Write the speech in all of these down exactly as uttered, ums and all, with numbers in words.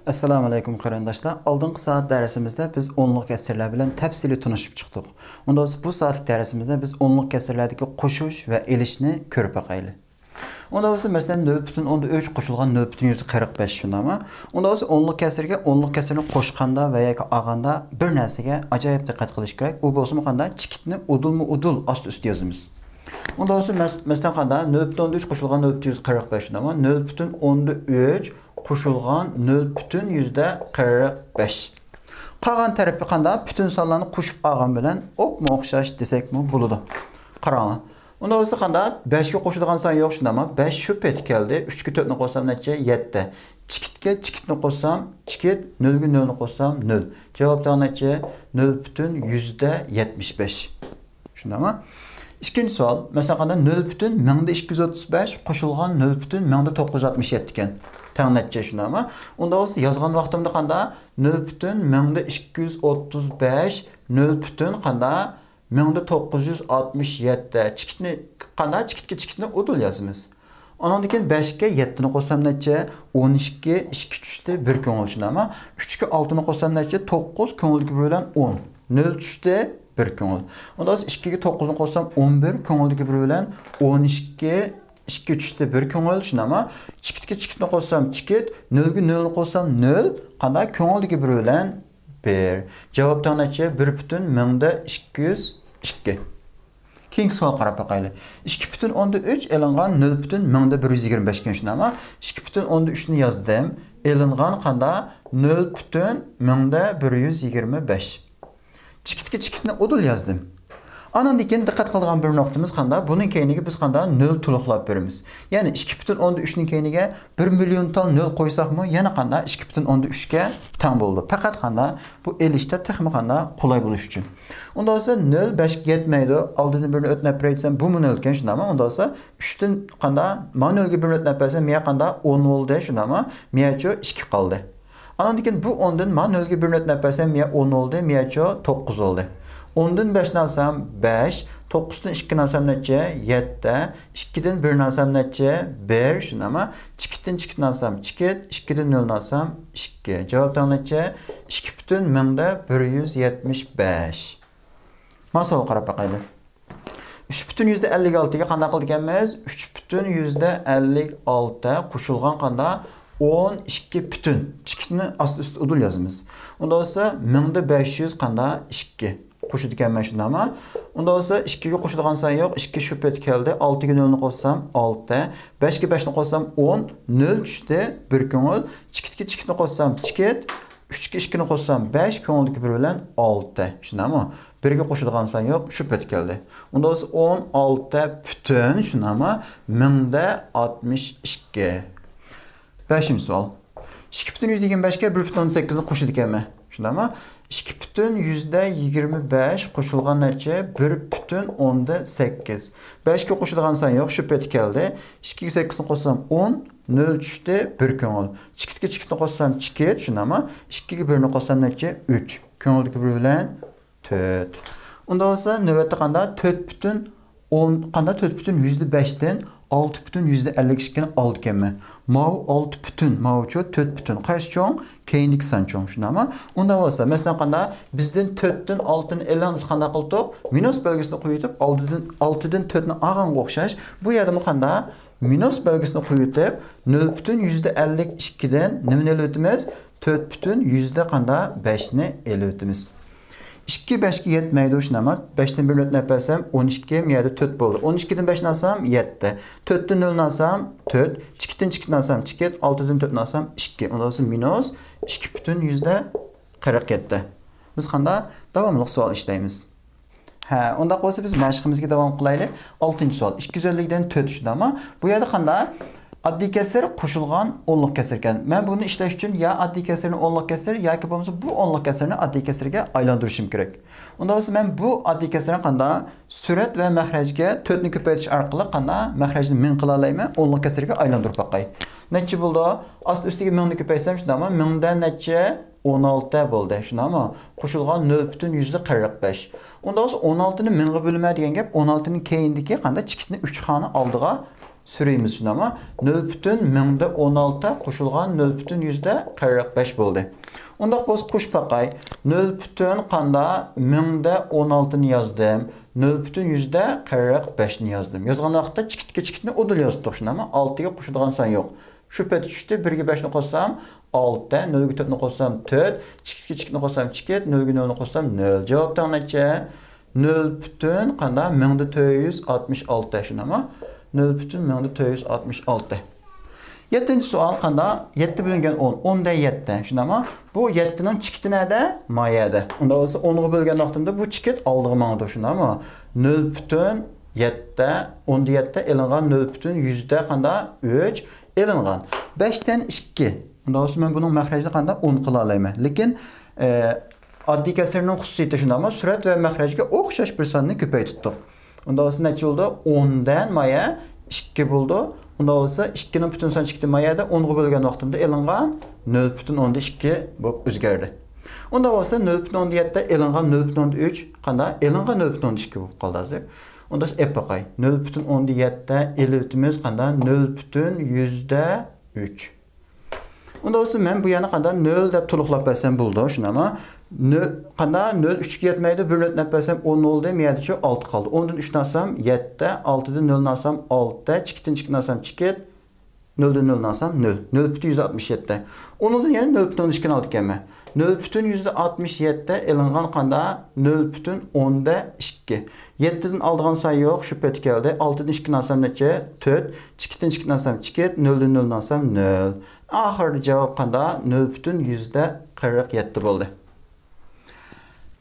ئەسسالامۇ ئەلەيكۇم قېرىنداشلار. ئالدىنقى سائەت دەرسىمىزدە بىز ئونلۇق كەسىرلەر بىلەن تەپسىلىي تونۇشۇپ چىقتۇق. ئۇندا بولسا بۇ سائەتلىك دەرسىمىزدە بىز ئونلۇق كەسىرلەردىكى قوشۇش ۋە ئېلىشنى كۆرۈپ باقايلى. ئۇندا بولسا مەسىلەن نۆل پۈتۈن ئوندىن ئۈچ قوشۇلغان نۆل پۈتۈن يۈزدە قىرىق بەش، شۇنداقمۇ؟ ئۇندا بولسا ئونلۇق كەسىرگە ئونلۇق كەسىرنى قوشقاندا ۋە ياكى ئالغاندا بىر نەرسىگە ئاجايىپ دىققەت قىلىش كېرەك. ئۇ بولسىمۇ قانداق؟ چېكىتنى ئۇدۇلمۇ ئۇدۇل ئاستا ئۈستە يازىمىز. ئۇندا بولسا مەس-، مەسىلەن قانداق؟ نۆل پۈتۈن ئوندىن ئۈچ قوشۇلغان نۆل پۈتۈن يۈزدە قىرىق بەش، شۇنداقمۇ؟ نۆل پۈتۈن ئوندىن ئۈچ قوشۇلغان نۆل پۈتۈن يۈزدە قىرىق بەش. قالغان تەرىپى قانداق؟ پۈتۈن سانلارنى قوشۇپ ئالغان بىلەن ئوپمۇ ئوخشاش دېسەكمۇ بولىدۇ. قاراڭلار. ئۇندا بولسا قانداق؟ بەشكە قوشىدىغان سان يوق، شۇنداقمۇ؟ بەش شۇ پېتى كەلدى. ئۈچكە تۆتنى قوشسام نەچچە؟ يەتتە. چېكىتكە چېكىتنى قوشسام، چېكىت، نۆلگە نۆلنى قوشسام، نۆل. جاۋاب تەڭ نەچچە؟ نۆل پۈتۈن يۈزدە يەتمىش بەش. شۇنداقمۇ؟ ئىككىنچى سوئال. مەسىلەن قانداق؟ نۆل پۈتۈن مىڭدا ئىككى يۈز ئوتتۇز بەش قوشۇلغان نۆل پۈتۈن مىڭدا توققۇز يۈز ئاتمىش يەتتە ئىكەن. تەڭ نەچچە، شۇنداقمۇ؟ ئۇندا بولسا يازغان ۋاقتىمدا قانداق؟ نۆل پۈتۈن مىڭدا ئىككى يۈز ئوتتۇز بەش، نۆل پۈتۈن قانداق؟ مىڭدا توققۇز يۈز ئاتمىش يەتتە. چېكىتنى قانداق؟ چېكىتكە چېكىتنى ئۇدۇل يازىمىز. ئانىڭدىن كېيىن بەشكە يەتتىنى قوشسام نەچچە؟ ئون ئىككى، ئىككى چۈشتى، بىر كۆڭۈل، شۇنداقمۇ؟ ئۈچكە ئالتىنى قوشسام نەچچە؟ توققۇز، كۆڭۈلدىكى بىر بىلەن ئون. نۆل چۈشتى، بىر كۆڭۈل. ئۇندا بولسا ئىككىگە توققۇزنى قوشسام ئون بىر، كۆڭۈلدىكى بىر بىلەن ئون ئىككى، ئىككى چۈشتى، بىر كۆڭۈل، شۇنداقمۇ؟ چېكىتكە چېكىتنى قوشسام چېكىت، نۆلگە نۆلنى قوشسام نۆل، قانداق؟ كۆڭۈلدىكى بىر بىلەن بىر. جاۋاب تەڭ نەچچە؟ بىر پۈتۈن مىڭدا ئىككى يۈز ئىككى. كېيىنكى سوئال قاراپ باقايلى. ئىككى پۈتۈن ئوندىن ئۈچ ئېلىنغان نۆل پۈتۈن مىڭدا بىر يۈز يىگىرمە بەش ئىكەن، شۇنداقمۇ؟ ئىككى پۈتۈن ئوندىن ئۈچنى يازدىم. ئېلىنغان قانداق؟ نۆل پۈتۈن مىڭدا بىر يۈز يىگىرمە بەش. چېكىتكە چېكىتنى ئۇدۇل يازدىم. ئانىڭدىن كېيىن دىققەت قىلىدىغان بىر نۇقتىمىز قانداق؟ بۇنىڭ كەينىگە بىز قانداق؟ نۆل تولۇقلاپ بېرىمىز. يەنى ئىككى پۈتۈن ئوندىن ئۈچنىڭ كەينىگە بىر مىليون تال نۆل قويساقمۇ، يەنە قانداق؟ ئىككى پۈتۈن ئوندىن ئۈچكە تەڭ بولىدۇ. پەقەت قانداق؟ بۇ ئېلىشتا تېخىمۇ قانداق؟ قولاي بولۇش ئۈچۈن. ئۇندا بولسا نۆل بەشكە يەتمەيدۇ. ئالدىدىن بىرنى ئۆتۈنۈپ بېرەي دېسەم، بۇمۇ نۆل ئىكەن، شۇنداقمۇ؟ ئۇندا بولسا ئۈچتىن قانداق؟ مانا نۆلگە بىرنى ئۆتۈنۈپ بەرسەم، مىيە قانداق؟ ئون بولدى، شۇنداقمۇ؟ مىيەچۇ ئىككى قالدى. ئانىڭدىن كېيىن بۇ ئوندىن مانا نۆلگە بىرنى ئۆتۈنۈپ بەرسەم، مىيە ئون بولدى، مىيەچۇ توققۇز بولدى. ئوندىن بەشنى ئالسام بەش، توققۇزدىن ئىككىنى ئالسام نەچچە؟ يەتتە، ئىككىدىن بىرنى ئالسام نەچچە؟ بىر، شۇنداقمۇ؟ ئىككىدىن ئىككىنى ئالسام ئىككى، ئىككىدىن نۆلنى ئالسام ئىككى. جاۋاب تەڭ نەچچە؟ ئىككى پۈتۈن مىڭدا بىر يۈز يەتمىش بەش. مانا سوئالغا قاراپ باقايلى. ئۈچ پۈتۈن يۈزدە ئەللىك ئالتىگە قانداق قىلىدىكەنمىز؟ ئۈچ پۈتۈن يۈزدە ئەللىك ئالتە قوشۇلغان قانداق؟ ئون ئىككى پۈتۈن. چېكىتنى ئاستى ئۈستى ئۇدۇل يازىمىز. ئۇندا بولسا مىڭدا بەش يۈز قانداق؟ ئىككى. قوشىدىكەنمەن، شۇنداقمۇ؟ ئۇندا بولسا ئىككىگە قوشىدىغان سان يوق. ئىككى شۇ پېتى كەلدى. ئالتىگە نۆلنى قوشسام ئالتە. بەشكە بەشنى قوشسام ئون. نۆل چۈشتى، بىر كۆڭۈل. چېكىتكە چېكىتنى قوشسام چېكىت. ئۈچكە ئىككىنى قوشسام بەش، كۆڭۈلدىكى بىر بىلەن ئالتە. شۇنداقمۇ؟ بىرگە قوشىدىغان سان يوق، شۇ پېتى كەلدى. ئۇندا بولسا ئون ئالتە پۈتۈن، شۇنداقمۇ؟ مىڭدا ئاتمىش ئىككى. بەشىنچى سوئال. ئىككى پۈتۈن يۈزدە يىگىرمە بەشكە بىر پۈتۈن ئوندىن سەككىزنى قوشىدىكەنمەن. شۇنداقمۇ؟ ئىككى پۈتۈن يۈزدە يىگىرمە بەش قوشۇلغان نەچچە؟ بىر پۈتۈن ئوندىن سەككىز. بەشكە قوشىدىغان سان يوق، شۇ پېتى كەلدى. ئىككىگە سەككىزنى قوشسام ئون، نۆل چۈشتى، بىر كۆڭۈل. چېكىتكە چېكىتنى قوشسام چېكىت، شۇنداقمۇ؟ ئىككىگە بىرنى قوشسام نەچچە؟ ئۈچ. كۆڭۈلدىكى بىر بىلەن تۆت. ئۇندا بولسا نۆۋەتتە قانداق؟ تۆت پۈتۈن ئون، قانداق؟ تۆت پۈتۈن يۈزدە بەشتىن ئالتە پۈتۈن يۈزدە ئەللىك ئىككىنى ئالىدىكەنمەن. ماۋۇ ئالتە پۈتۈن، ماۋۇچۇ تۆت پۈتۈن. قايسى چوڭ؟ كەينىدىكى سان چوڭ، شۇنداقمۇ؟ ئۇنداق بولسا، مەسىلەن، قانداق؟ بىزدىن تۆتتىن ئالتىنى ئېلىڭ دېسە قانداق قىلدۇق؟ مىنۇس بەلگىسىنى قويۇۋېتىپ، ئالتىدىن، ئالتىدىن تۆتنى ئالغانغا ئوخشاش. بۇ يەردىمۇ قانداق؟ مىنۇس بەلگىسىنى قويۇۋېتىپ، نۆل پۈتۈن يۈزدە ئەللىك ئىككىدىن نېمىنى ئېلىۋېتىمىز؟ تۆت پۈتۈن يۈزدە قانداق؟ بەشنى ئېلىۋېتىمىز. ئىككى بەشكە يەتمەيدۇ، شۇنداقمۇ؟ بەشتىن بىرنى ئۆتۈنۈپ بەرسەم، ئون ئىككى، مۇ يەردە تۆت بولدى. ئون ئىككىدىن بەشنى ئالسام، يەتتە. تۆتتىن نۆلنى ئالسام، تۆت. ئىككىدىن ئىككىنى ئالسام، ئىككى. ئالتىدىن تۆتنى ئالسام، ئىككى. ئۇندا بولسا مىنۇس ئىككى پۈتۈن يۈزدە قىرىق يەتتە. بىز قانداق؟ داۋاملىق سوئال ئىشلەيمىز. ھە، ئۇنداق بولسا بىز مەشىقىمىزگە داۋام قىلايلى. ئالتىنچى سوئال. ئىككى يۈز ئەللىكتىن تۆت، شۇنداقمۇ؟ بۇ يەردە قانداق؟ ئاددىي كەسىر قوشۇلغان ئونلۇق كەسىر ئىكەن. مەن بۇنى ئىشلەش ئۈچۈن يا ئاددىي كەسىرنى ئونلۇق كەسىر ياكى بولمىسا بۇ ئونلۇق كەسىرنى ئاددىي كەسىرگە ئايلاندۇرۇشۇم كېرەك. ئۇنداق بولسا مەن بۇ ئاددىي كەسىرنى قانداق؟ سۈرەت ۋە مەخرەجگە تۆتنى كۆپەيتىش ئارقىلىق قانداق؟ مەخرەجنى مىڭ قىلالايمەن، ئونلۇق كەسىرگە ئايلاندۇرۇپ باقاي. نەچچە بولىدۇ؟ ئاستى ئۈستىگە مىڭنى كۆپەيتسەم، شۇنداقمۇ؟ مىڭدا نەچچە؟ ئون ئالتە بولدى، شۇنداقمۇ؟ قوشۇلغان نۆل پۈتۈن يۈزدە قىرىق بەش. ئۇنداق بولسا ئون ئالتىنى مىڭغا بۆلىمەن دېگەن گەپ، ئون ئالتىنىڭ كەينىدىكى قانداق؟ چېكىتنى ئۈچ خانا ئالدىغا سۈرىمىز شۇنداقمۇ؟ نۆل پۈتۈن مىڭدە ئون ئالتە قوشۇلغان نۆل پۈتۈن يۈزدە قىرىق بەش بولدى. ئۇنداق بولسا قوشۇپ باقاي. نۆل پۈتۈن قاندا مىڭدە ئون ئالتىنى يازدىم. نۆل پۈتۈن يۈزدە قىرىق بەشنى يازدىم. يازغان ۋاقىتتا چىكىتكە چىكىتنى ئۇدۇل يازدۇق شۇنداقمۇ؟ ئالتىگە قوشىدىغان سان يوق. شۇ پېتى چۈشتى. بىرگە بەشنى قوشسام ئالتە، نۆلگە تۆتنى قوشسام تۆت، چىكىتكە چىكىتنى قوشسام چىكىت، نۆلگە نۆلنى قوشسام نۆل. جاۋاب تەڭ نەچچە؟ نۆل پۈتۈن قاندا مىڭدا تۆت يۈز ئاتمىش ئالتە شۇنداقمۇ؟ نۆل پۈتۈن مىڭدا تۆت يۈز ئاتمىش ئالتە. يەتتىنچى سوئال قاندا؟ يەتتە بۆلۈنگەن ئون، ئوندا يەتتە شۇنداقمۇ؟ بۇ يەتتىنىڭ چىكىتى نەدە؟ ما يەردە. ئۇنداق بولسا ئونغا بۆلگەن ۋاقتىمدا بۇ چىكىت ئالدىغا ماڭىدۇ شۇنداقمۇ؟ نۆل پۈتۈن يەتتە، ئوندا يەتتە ئېلىنغان نۆل پۈتۈن يۈزدە قاندا؟ ئۈچ ئېلىنغان. بەشتىن ئىككى. ئۇنداق بولسا مەن بۇنىڭ مەخرەجنى قاندا؟ ئون قىلالايمەن. لېكىن، ئە، ئاددىي كەسىرنىڭ خۇسۇسىيىتى شۇنداقمۇ؟ سۈرەت ۋە مەخرەجگە ئوخشاش بىر ساننى كۆپەيتىپتۇق. ئۇنداق بولسا نەچچە بولدى؟ ئوندىن مايە ئىككى بولدى. ئۇنداق بولسا ئىككىنىڭ پۈتۈن سان چىكىتى ما يەردە ئونغا بۆلگەن ۋاقتىمدا ئېلىنغان نۆل پۈتۈن ئوندىن ئىككى بولۇپ ئۆزگەردى. ئۇنداق بولسا نۆل پۈتۈن ئوندىن يەتتە ئېلىنغان نۆل پۈتۈن ئوندىن ئۈچ قاندا؟ ئېلىنغان نۆل پۈتۈن ئوندىن ئىككى بولۇپ قالدى ھازىر. ئۇنداق بولسا ئېلىپ باقاي. نۆل پۈتۈن ئوندىن يەتتە ئېلىۋېتىمىز قاندا؟ نۆل پۈتۈن يۈزدە ئۈچ. ئۇنداق بولسا مەن بۇ يەرنى قاندا؟ نۆل دەپ تولۇقلاپ بەرسەم بولىدۇ شۇنداقمۇ؟ نۆل قاندا؟ نۆل ئۈچكە يەتمەيدۇ. بىرنى ئۆتنەپ بەرسەم ئون بولدى. ما يەردىچۇ ئالتە قالدى. ئوندىن ئۈچنى ئالسام يەتتە، ئالتىدىن نۆلنى ئالسام ئالتە، چىكىتتىن چىكىتنى ئالسام چىكىت، نۆلدىن نۆلنى ئالسام نۆل. نۆل پۈتۈن يۈزدە ئاتمىش يەتتە. ئۇنىڭدىن يەنە نۆل پۈتۈن ئوندىن ئىككىنى ئالىدىكەنمەن. نۆل پۈتۈن يۈزدە ئاتمىش يەتتە ئېلىنغان قاندا؟ نۆل پۈتۈن ئوندا ئىككى. يەتتىدىن ئالىدىغان سان يوق، شۇ پېتى كەلدى. ئالتىدىن ئىككىنى ئالسام نەچچە؟ تۆت. چىكىتتىن چىكىتنى ئالسام چىكىت، نۆلدىن نۆلنى ئالسام نۆل. ئاخىرىدا جاۋاب قاندا؟ نۆل پۈتۈن يۈزدە قىرىق يەتتە بولدى.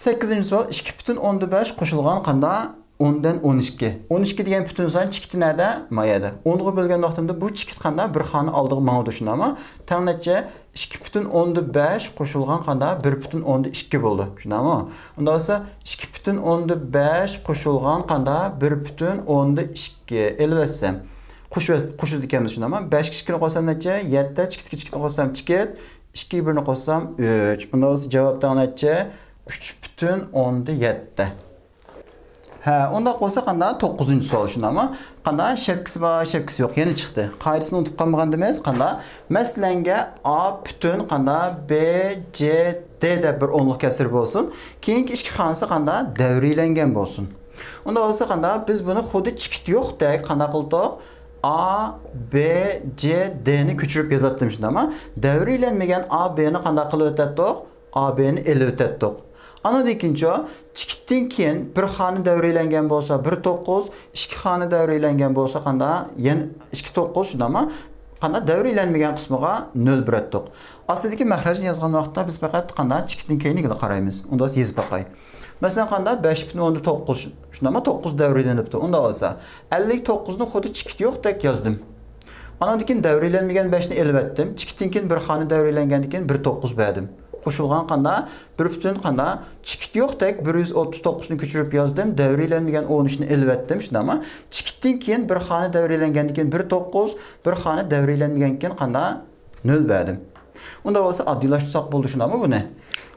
سەككىزىنچى سوئال، ئىككى پۈتۈن ئوندا بەش قوشۇلغان قاندا؟ ئوندىن ئون ئىككى. ئون ئىككى دېگەن پۈتۈن سان چىكىتى نەدە؟ ما يەردە. ئونغا بۆلگەن ۋاقتىمدا بۇ چىكىت قاندا؟ بىر خانە ئالدىغا ماڭىدۇ شۇنداقمۇ؟ تەڭ نەچچە؟ ئىككى پۈتۈن ئوندا بەش قوشۇلغان قاندا؟ بىر پۈتۈن ئوندا ئىككى بولىدۇ شۇنداقمۇ؟ ئۇنداق بولسا ئىككى پۈتۈن ئوندا بەش قوشۇلغان قاندا؟ بىر پۈتۈن ئوندا ئىككى ئېلىۋەتسەم، قوشۇۋەت-، قوشىدىكەنمىز شۇنداقمۇ؟ بەشكە ئىككىنى قوشسام نەچچە؟ يەتتە. چىكىتكە چىكىتنى قوشسام چىكىت، ئىككىگە بىرنى قوشسام ئۈچ. ئۇنداق بولسا جاۋاب تەڭ نەچچە؟ ئۈچ پۈتۈن ئوندا يەتتە. ھە، ئۇنداق بولسا قاندا؟ توققۇزىنچى سوئال شۇنداقمۇ؟ قاندا؟ شەپكىسى بار، شەپكىسى يوق، يەنە چىقتى. قائىدىسىنى ئۇنتۇپ قالمىغان دېمەيسىز قاندا؟ مەسىلەنگە، ئا پۈتۈن قاندا؟ بې، جې، دې دەپ بىر ئونلۇق كەسىر بولسۇن. كېيىنكى ئىككى خانىسى قاندا؟ دەۋرىيلەنگەن بولسۇن. ئۇنداق بولسا قاندا؟ بىز بۇنى خۇددى چىكىت يوقتەك قانداق قىلدۇق؟ ئا، بې، جې، دېنى كۆچۈرۈپ يازاتتىم شۇنداقمۇ؟ دەۋرىيلەنمىگەن ئا، بېنى قانداق قىلىۋېتەتتۇق؟ ئا، بېنى ئېلىۋېتەتتۇق. ئاندىن كېيىنچۇ؟ چىكىتتىن كېيىن بىر خانە دەۋرىيلەنگەن بولسا بىر توققۇز، ئىككى خانە دەۋرىيلەنگەن بولسا قاندا؟ يەنە ئىككى توققۇز شۇنداقمۇ؟ قاندا؟ دەۋرىيلەنمىگەن قىسمىغا نۆل بېرەتتۇق. ئاستىدىكى مەخرەجنى يازغان ۋاقىتتا بىز پەقەت قاندا؟ چىكىتتىن كېيىنكىلا قارايمىز. ئۇندا يېزىپ باقاي. مەسىلەن قاندا؟ بەش پۈتۈن ئوندىن توققۇز شۇنداقمۇ؟ توققۇز دەۋرىيلىنىپتۇ. ئۇنداق بولسا ئەللىك توققۇزنى خۇددى چىكىت يوقتەك يازدىم. ئانىڭدىن كېيىن دەۋرىيلەنمىگەن بەشنى ئېلىۋەتتىم. چىكىتتىن كېيىن بىر خانە دەۋرىيلەنگەندىن كېيىن بىر توققۇز بەردىم. قوشۇلغان قاندا؟ بىر پۈتۈن قاندا؟ چىكىت يوقتەك بىر يۈز ئوتتۇز توققۇزنى كۆچۈرۈپ يازدىم. دەۋرىيلەنمىگەن ئون ئۈچنى ئېلىۋەتتىم شۇنداقمۇ؟ چىكىتتىن كېيىن بىر خانە دەۋرىيلەنگەندىن كېيىن بىر توققۇز، بىر خانە دەۋرىيلەنمىگەندىن كېيىن قاندا؟ نۆل بەردىم. ئۇنداق بولسا ئاددىيلاشتۇرساق بولدى شۇنداقمۇ بۇنى؟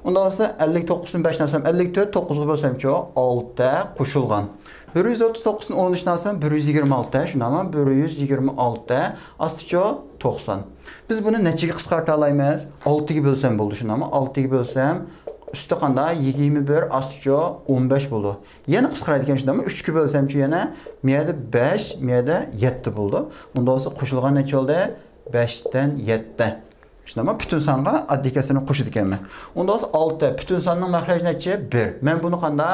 ئۇنداق بولسا ئەللىك توققۇزدىن بەشنى ئالسام ئەللىك تۆت، توققۇزغا بۆلسەمچۇ؟ ئالتە قوشۇلغان. بىر يۈز ئوتتۇز توققۇزدىن ئون ئۈچنى ئالسام بىر يۈز يىگىرمە ئالتە شۇنداقمۇ؟ بىر يۈز يىگىرمە ئالتە ئاستىچۇ؟ توقسان. بىز بۇنى نەچچىگە قىسقارتالايمىز؟ ئالتىگە بۆلسەم بولدى شۇنداقمۇ؟ ئالتىگە بۆلسەم ئۈستى قاندا؟ يىگىرمە بىر ئاستىچۇ؟ ئون بەش بولدى. يەنە قىسقىرايدىكەن شۇنداقمۇ؟ ئۈچكە بۆلسەمچۇ يەنە؟ مۇ يەردە بەش، مۇ يەردە يەتتە بولدى. ئۇنداق بولسا قوشۇلغان نەچچە بولدى؟ بەشتىن يەتتە. شۇنداقمۇ؟ پۈتۈن سانغا ئاددىي كەسىرنى قوشىدىكەنمەن. ئۇنداق بولسا ئالتە، پۈتۈن ساننىڭ مەخرەجى نەچچە؟ بىر. مەن بۇنى قاندا؟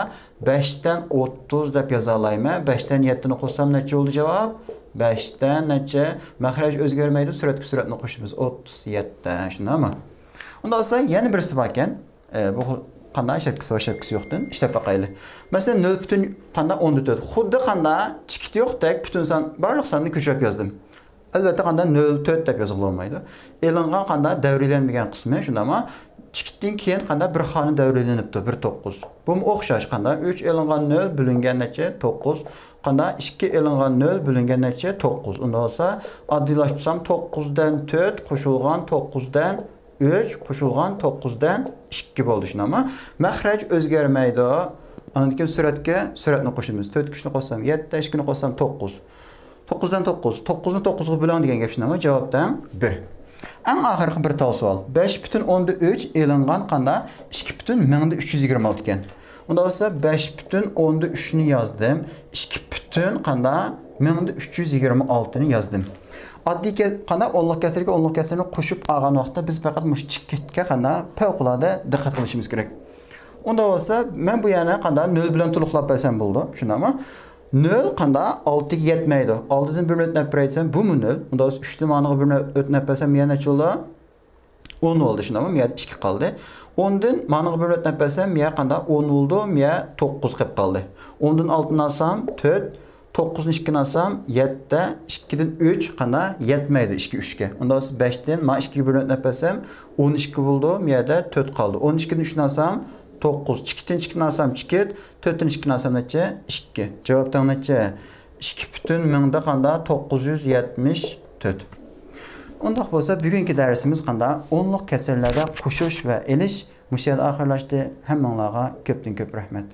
بەشتىن ئوتتۇز دەپ يازالايمەن. بەشتىن يەتتىنى قوشسام نەچچە بولدى جاۋاب؟ بەشتىن نەچچە؟ مەخرەج ئۆزگەرمەيدۇ، سۈرەتكە سۈرەتنى قوشىمىز. ئوتتۇز يەتتە. شۇنداقمۇ؟ ئۇنداق بولسا يەنە بىرسى باركەن. ئە، بۇ قاندا؟ شەپكىسى بار، شەپكىسى يوقتىن ئىشلەپ باقايلى. مەسىلەن نۆل پۈتۈن قاندا؟ ئوندىن تۆت. خۇددى قاندا؟ چىكىت يوقتەك پۈتۈن سان، بارلىق ساننى كۆچۈرۈپ يازدىم. ئەلۋەتتە قاندا؟ نۆل تۆت دەپ يازغىلى بولمايدۇ. ئېلىنغان قاندا؟ دەۋرىيلەنمىگەن قىسمى شۇنداقمۇ؟ چىكىتتىن كېيىن قاندا؟ بىر خانە دەۋرىيلىنىپتۇ، بىر توققۇز. بۇمۇ ئوخشاش قاندا؟ ئۈچ ئېلىنغان نۆل بۆلۈنگەن نەچچە؟ توققۇز. قاندا؟ ئىككى ئېلىنغان نۆل بۆلۈنگەن نەچچە؟ توققۇز. ئۇنداق بولسا ئاددىيلاشتۇرسام توققۇزدىن تۆت قوشۇلغان توققۇزدىن ئۈچ قوشۇلغان توققۇزدىن ئىككى بولدى شۇنداقمۇ؟ مەخرەج ئۆزگەرمەيدۇ. ئاندىن كېيىن سۈرەتكە سۈرەتنى قوشىمىز. تۆتكە ئۈچنى قوشسام يەتتە، ئىككىنى قوشسام توققۇز. توققۇزدىن توققۇز. توققۇزنى توققۇزغا بۆلۈڭ دېگەن گەپ شۇنداقمۇ؟ جاۋاب تەڭ بىر. ئەڭ ئاخىرقى بىر تاۋ سوئال. بەش پۈتۈن ئوندىن ئۈچ ئېلىنغان قاندا ئىككى پۈتۈن مىڭدا ئۈچ يۈز يىگىرمە ئالتە ئىكەن. ئۇنداق بولسا بەش پۈتۈن ئوندىن ئۈچنى يازدىم. ئىككى پۈتۈن قاندا مىڭدا ئۈچ يۈز يىگىرمە ئالتىنى يازدىم. ئاددىي قاندا ئونلۇق كەسىرگە ئونلۇق كەسىرنى قوشۇپ ئالغان ۋاقىتتا بىز پەقەت مۇشۇ چېكىتكە قاندا پەۋقۇلئاددە دىققەت قىلىشىمىز كېرەك. ئۇنداق بولسا مەن بۇ يەرنى قاندا نۆل بىلەن تولۇقلاپ بەرسەم بولىدۇ. شۇنداقمۇ؟ نۆل قاندا ئالتىگە يەتمەيدۇ. ئالتىدىن بىرنى ئۆتنەپ بېرەيسەن، بۇمۇ نۆل. ئۇنداق بولسا ئۈچتىن مانىغا بىرنى ئۆتنەپ بەرسەم، يەنە نەچچە بولدى؟ ئون بولدى، شۇنداقمۇ؟ مۇ يەردە ئىككى قالدى. ئوندىن مانىغا بىرنى ئۆتنەپ بەرسەم، مۇ يەردە قاندا ئون بولدى، مۇ يەردە توققۇز قېلىپ قالدى. ئوندىن ئالتىنى ئالسام، تۆت، توققۇزنى ئىككىنى ئالسام، يەتتە، ئىككىدىن ئۈچ قاندا يەتمەيدۇ، ئىككى ئۈچكە. ئۇنداق بولسا بەشتىن ما ئىككىگە بىرنى ئۆتنەپ بەرسەم، ئون ئىككى بولدى، مۇ يەردە تۆت قالدى. ئون ئىككىدىن ئۈچنى ئالسام، توققۇز، ئىككىدىن ئىككىنى ئالسام، ئىككى، تۆتتىن ئىككىنى ئالسام نەچچە؟ ئىككى. جاۋاب تەڭ نەچچە؟ ئىككى پۈتۈن مىڭدا قاندا توققۇز يۈز يەتمىش تۆت. ئۇنداق بولسا بۈگۈنكى دەرسىمىز قاندا ئونلۇق كەسىرلەردە قوشۇش ۋە ئېلىش مۇشۇ يەردە ئاخىرلاشتى. ھەممىڭلارغا كۆپتىن كۆپ رەھمەت.